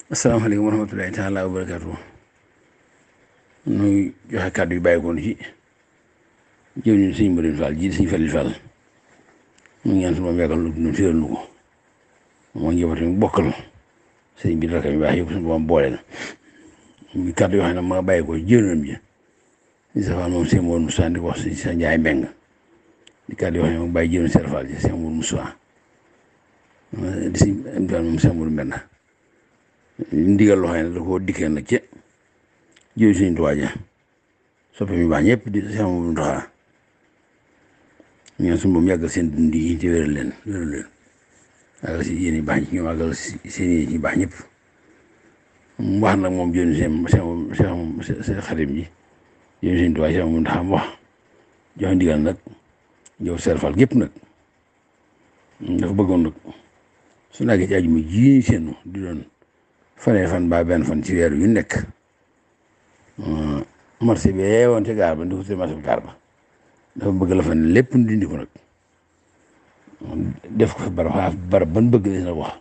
asalaamaaleykum wa rahmatulahi taala wa barakaatu. nuy joxe kàddu yu bàyyi koon ci jëwriñ sëñ Mbërin Fall ji sëñ Falil Fall mu ñaan su ma yàggal nu téeral nu ko moo njaboote mu bokkal sëñ bi rakam yu baax yëpp suñu boom boole na ñu kàddu yoo xam ne ma bàyyi ko jëwriñam ji ñu safaan moom sëñ Mourou Moussa di ko wax si sa Njaay Mbeng di kàddu yoo xam ne ma bàyyi jëwriñ Sër Fall ji sëñ Mourou Moussa di si daal moom sëñ Mourou Mbenn ndigal loo xam ne da koo dikkee nag ca jiw suñu Tuubaa ja soppe mi baax ñëpp di sëñ Mourou Moussa ñaan suñu boom yàggal seen dund yi te wéral leen àggal si yéen yi baax ñi ñoom àggal seen yéen yi baax ñëpp mu wax nag moom jëwriñ seen xarit ji jëwriñ suñu Tuubaa sëñ Mourou Moussa mu wax joxe ndigal nag yow Sër Fall gépp nag dafa bëggoon nag su naagee ci aju mi ji seenu di doon fan ba benn fan ci weer yu nekk marché bi woon ci gaar ba ndi ko ci marché bi gaar ba dafa bëgg la fa ne lépp dindi ko nag def ko fi barab ban bëgg la wax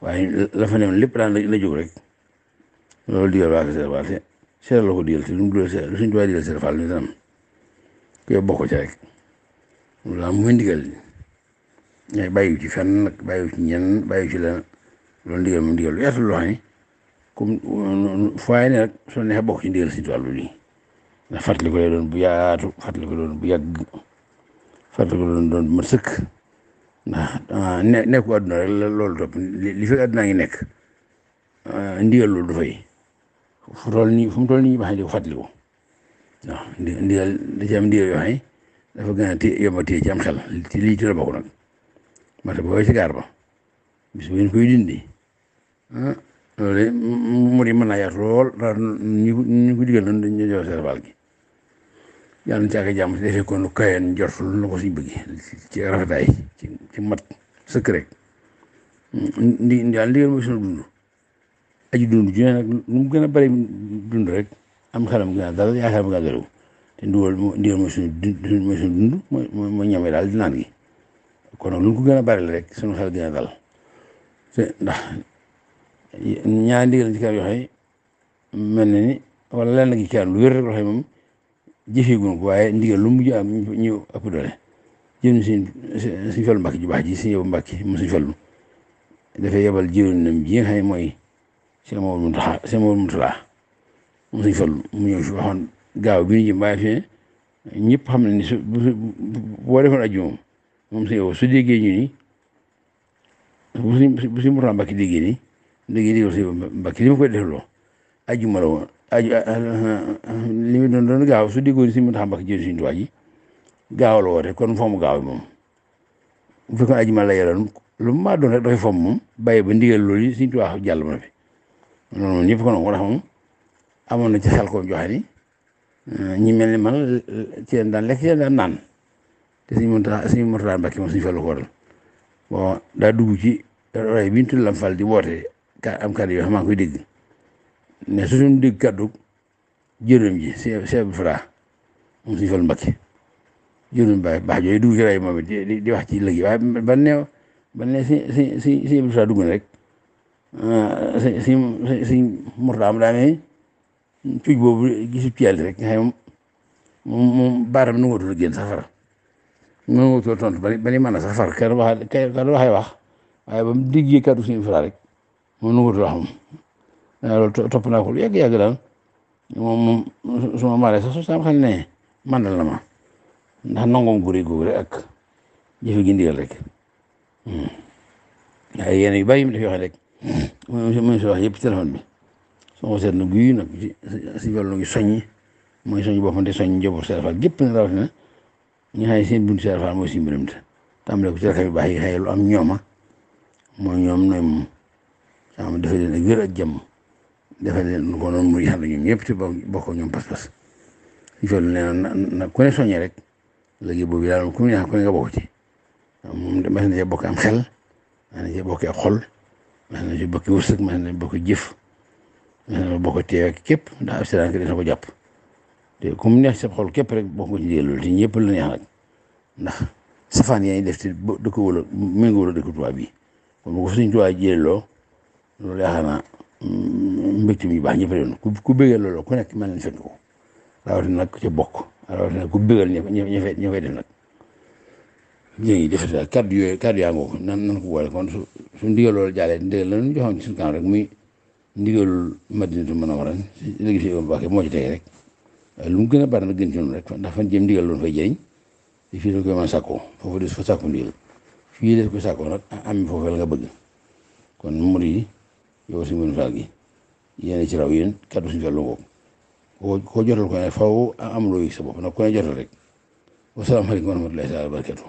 waaye la fa ne woon lépp daan la jóg rek loolu digal waa Sër Fall te seeral la ko digal te lu mu dugal lu suñ tuwaay digal Sër Fall ni tam koy bokk ci rek loolu daal muy ndigal ñooy bàyyi ci fenn nag bàyyi ci ñenn bàyyi ci lenn loolu ndigal moom ndigal lu yaatu loo xam ne comme fooy ne rek soo neexee bokk ci ndigal si wàllu lii ndax fàttali ko lay doon bu yaatu fàttali ko doon bu yàgg fàttali ko doon bu mat sëkk ndax nekku àdduna rek loolu topp li fi àdduna ngi nekk ndigal loolu du fay fu mu toll nii baax di ko fàttali ko waaw ndigal da ci am ndigal yoo xam ne dafa gën a yomb a téye ci am xel ci lii ci la bokk nag mate booy ci gaar ba bis bu ngeen koy dindi loolu mu di mën naa yaatu lool ndax ñu ko digal noonu dañu jox Sër Fall gi yàlla na caaka jàmm si defee ko nu kayoon jortul na ko suñ bëgg ci rafetaay ci mat sëkk rek daal ndigal mooy sunu dund aji dund ju ne nag lu mu gën a bari dund rek am xelam gën a dal yaakaar mu gën a dalu te ndigal mooy sunu dund mooy ñame daal di naan gi kon nag lu ko gën a bari la rek sunu xel gën a dal te ndax ñaari ndigal ci kër yoo xam ne mel na ni wala lenn gi kër lu wér rek loo xam ne moom jëfeeguñ ko waaye ndigal lu mujj am ñu ëpp doole jëm suñ Fallu Mbàkke ju baax ji suñ yóbbu Mbàkke mu suñ Fallu dafay yebal jiwénam ji nga xam ne mooy Sëñ Mourou Moussa mu suñ Fallu mu ñëw fi waxoon gaaw bi ñu jëm waaye fi ñëpp xam ne ni su boo defoon aju moom su déggee ñu ni bu si Mourou Mbacke déggee ni déggee si Mbacke li ma koy defloo aju ma la woon li mu doon gaaw su déggoo ni si Mourou Mbacke jël suñu tuwaay ji gaaw la woote kon foomu gaaw moom bu fekkoon aju ma la yoroon lu mu maa doon rek dafay fomm moom bàyyi ba ndigal loolu yi suñu tuwaay jàll ma fi loolu moom ñëpp ko noonu ndax moom amoon na ci xel ko joxe ni ñi mel ni man ci leen daan lekk ci leen daan naan te suñu Mourou Mbacke moom suñu Fallu ko waral bon daa dugg ci rajo bi ñu tudd Lam Fall di woote am kàddu yoo xam maa ngi koy dégg mais su suñu dégg kàddu jërëm ji Cheikh Fra moom suñu Fallu Mbacke jërëm baax jooyu dugg ci rajo moom it di wax ci léegi waaye ban ne si Fra dugg na rek si Mourou am daa ne cuuj boobu gisu ci yàlla rek nga xam moom baaram nu ngootul génn safara nu ngootul tontu ba ni mën a sax far kenn waxee wax waaye ba mu déggee kàddu suñu Fra rek moom nu ngootul wax moom loolu topp naa ko lu yàgg daal moom su ma maree sax su sama xam ne mandal na ma ndax nangoom gu réy rek ak jëfe gi ndigal rek waaye yéen yu bari yi mu def yoo xam rek mooy si wax yëpp ci téléphone bi soo ko seet na guy nag si Fallu ngi soññi mooy soññ boppam te soññ njaboot Sër Fall gépp na rawatina ñi xam ne seen buntu Sër Fall mooy si mbiram te tàmbale ko ci rakam yu baax yi xëy lu am ñooma mooy ñoom nooy moom sama defal leen ak wér ak jàmm defal leen ko noonu muy xam ne ñoom ñëpp te bokk ñoom pas-pas si Fallu nee na ku ne soññee rek léegi boobu daal ku ne nga bokk ci moom mas na cee bokk am xel mas na cee bokk ak xol mas na cee bokk wërsëg mas na bokk jëf mas na bokk teew ak képp ndax ab sédaan dina ko jàpp te ku mu neex sa xol képp rek bokk nga ci ndigal loolu te ñëpp la neex nag ndax safaan yaa ngi def te dëkk wala méngoo wala dëkk tubaab bi kon bu ko Sëriñ Tuubaa jëleloo loolu yaakaar naa mbégte mi baax ñëpp doon ku bëggee loolu ku nekk mel nañ fekk ko rawatina nag ca bokk rawatina ku bëggal ña fay def nag léegi defe naa kàddu yaa ngoo ko nan ko boole kon su ndigal loolu jàllee ndigal la ñu joxoon ci suñu kanam rek muy ndigalul Madinatu Munawwara léegi si Mbàkke moo ci tege rek waaye lu mu gën a bari nag gën ci noonu rek ndax fan jëm ndigal loolu fay jëriñ te fii la koy mën a sàkkoo foofu des fa sàkku ndigal fii des ko sàkkoo nag am foofu la nga bëgg kon murid yi yow si mën faal gi yéen ci raw yéen kaddu suñu fàllu ngoo ko jotal ko ne faw am loo yëg sa bopp nag ku ne jotal rek wasalaamaaleykum wa rahmatullahi taala wa barakatuh